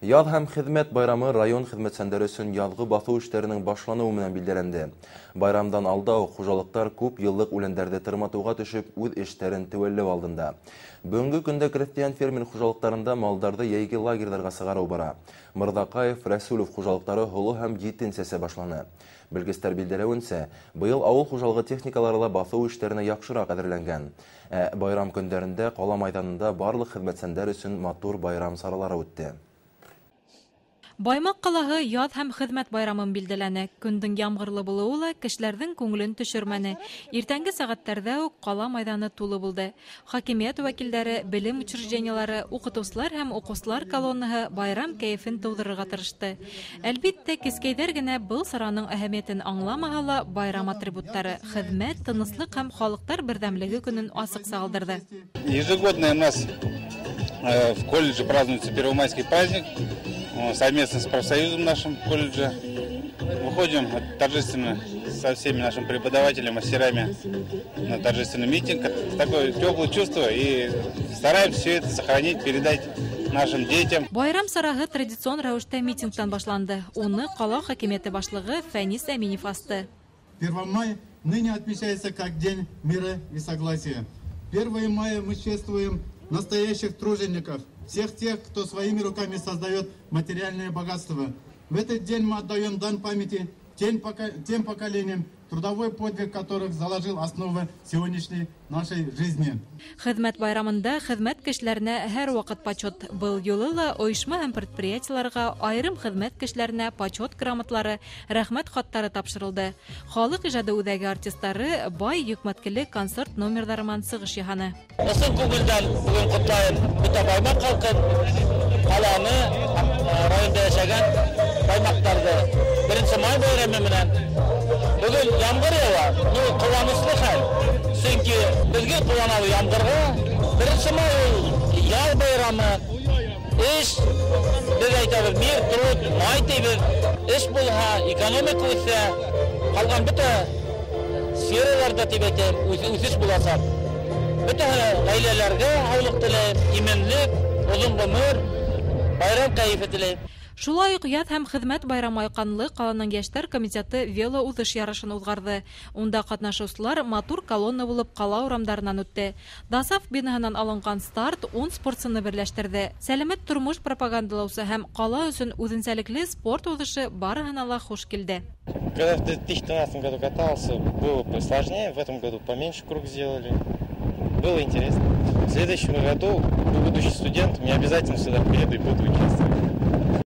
Яҙ һәм хеҙмәт байрамы район хеҙмәтсәндәре өсөн яҙғы баҫыу эштәренең башланыуы менән билдәләнде. Байрамдан алда уҡ хужалыҡтар күп йыллыҡ үләндәрҙе тырматыуға төшөп, үҙ эштәрен теүәлләү алдында. Бөгөнгө көндә крәҫтиән фермер хужалыҡтарында малдарҙы йәйге лагерҙарға сығарыу бара. Мырҙаҡаев, Рәсүлов хужалыҡтары һоло һәм етен сәсә башланы. Белгестәр билдәләүенсә, быйыл ауыл хужалығы техникалары ла баҫыу эштәренә яҡшыраҡ әҙерләнгән. Ә байрам көндәрендә ҡала майҙанында барлыҡ хеҙмәтсәндәр өсөн матур байрам саралары үтте. Баймаҡ ҡалаһы яҙ һәм хеҙмәт байрамын билдәләне. Көндөң ямғырлы булыуы ла кешеләрҙең күңелен төшөрмәне. Иртәнге сәғәттәрҙә үк ҡала майҙаны тулы булды. Хакимиәт вәкилдәре, белем учреждениелары, уҡытыусылар һәм уҡыусылар колоннаһы байрам кәйефен тыуҙырырға тырышты. Әлбиттә, кескәйҙәр генә был сараның әһәмиәтен аңламаһа ла, байрам атрибуттары хеҙмәт, тыныслыҡ һәм халыҡтар берҙәмлеге көнөн асыҡ сағылдырҙы. Ежегодно у нас в колледже празднуется первомайский праздник. Совместно с профсоюзом нашим колледжа выходим торжественно со всеми нашими преподавателями, мастерами на торжественный митинг. Такое теплое чувство, и стараемся все это сохранить, передать нашим детям. Байрам сараһы традицион рәүештә митингтан башланды. Уны ҡала хакимиәте башлығы Фәнис Әминев асты. 1 мая ныне отмечается как День мира и согласия. 1 мая мы чествуем настоящих тружеников, всех тех, кто своими руками создает материальное богатство. В этот день мы отдаем дань памяти тем поколениям, трудовой подвиг которых заложил основы сегодняшней нашей жизни. Хеҙмәт байрамында хеҙмәт кешеләренә һәр ваҡыт почет. Был юлы ла ойошма һәм предприятиеларға айырым хеҙмәт кешеләренә почет грамоталары, рәхмәт хаттары тапшырылды. Халыҡ ижады үҙәге артистары бай йөкмәткеле концерт номерҙары менән сығыш яһаны. Ысын күңелдән бөгөн ҡотлайым бөтә Баймаҡ халҡын, ҡаланы, районда йәшәгән баймаҡтарҙы. 1 май байрамы менән. Бөгөн ямғыр яуа, ну, ҡыуаныслы хәл. Сөнки беҙгә ҡыуанабыҙ ямғырға. 1 май ул ял байрамы. Эш, беҙ әйтәбеҙ, мир, труд, май тибеҙ. Эш булһа, экономика үҫә, ҡалған бөтә сфераларҙа тип әйтәйем, үҫеш буласаҡ. Бөтә ғаиләләргә һаулыҡ теләйем, именлек, оҙон ғүмер, байрам кәйефе теләйем. Шулай уҡ яҙ һәм хеҙмәт байрамы айҡанлы ҡаланың йәштәр комитеты вело уҙыш ярышын уҙғарҙы. Унда ҡатнашыусылар матур колонна булып ҡала урамдарынан үтте. ДОСААФ бинаһынан алынған старт 10 спортсыны берләштерҙе. Сәләмәт тормош пропагандалаусы һәм ҡала өсөн үҙенсәлекле спорт уҙышы барыһына ла хуш килде. Когда в 2013 году катался, было посложнее, в этом году поменьше круг сделали. Было интересно. В следующем году, будучи студентом, я обязательно сюда приеду и буду участвовать.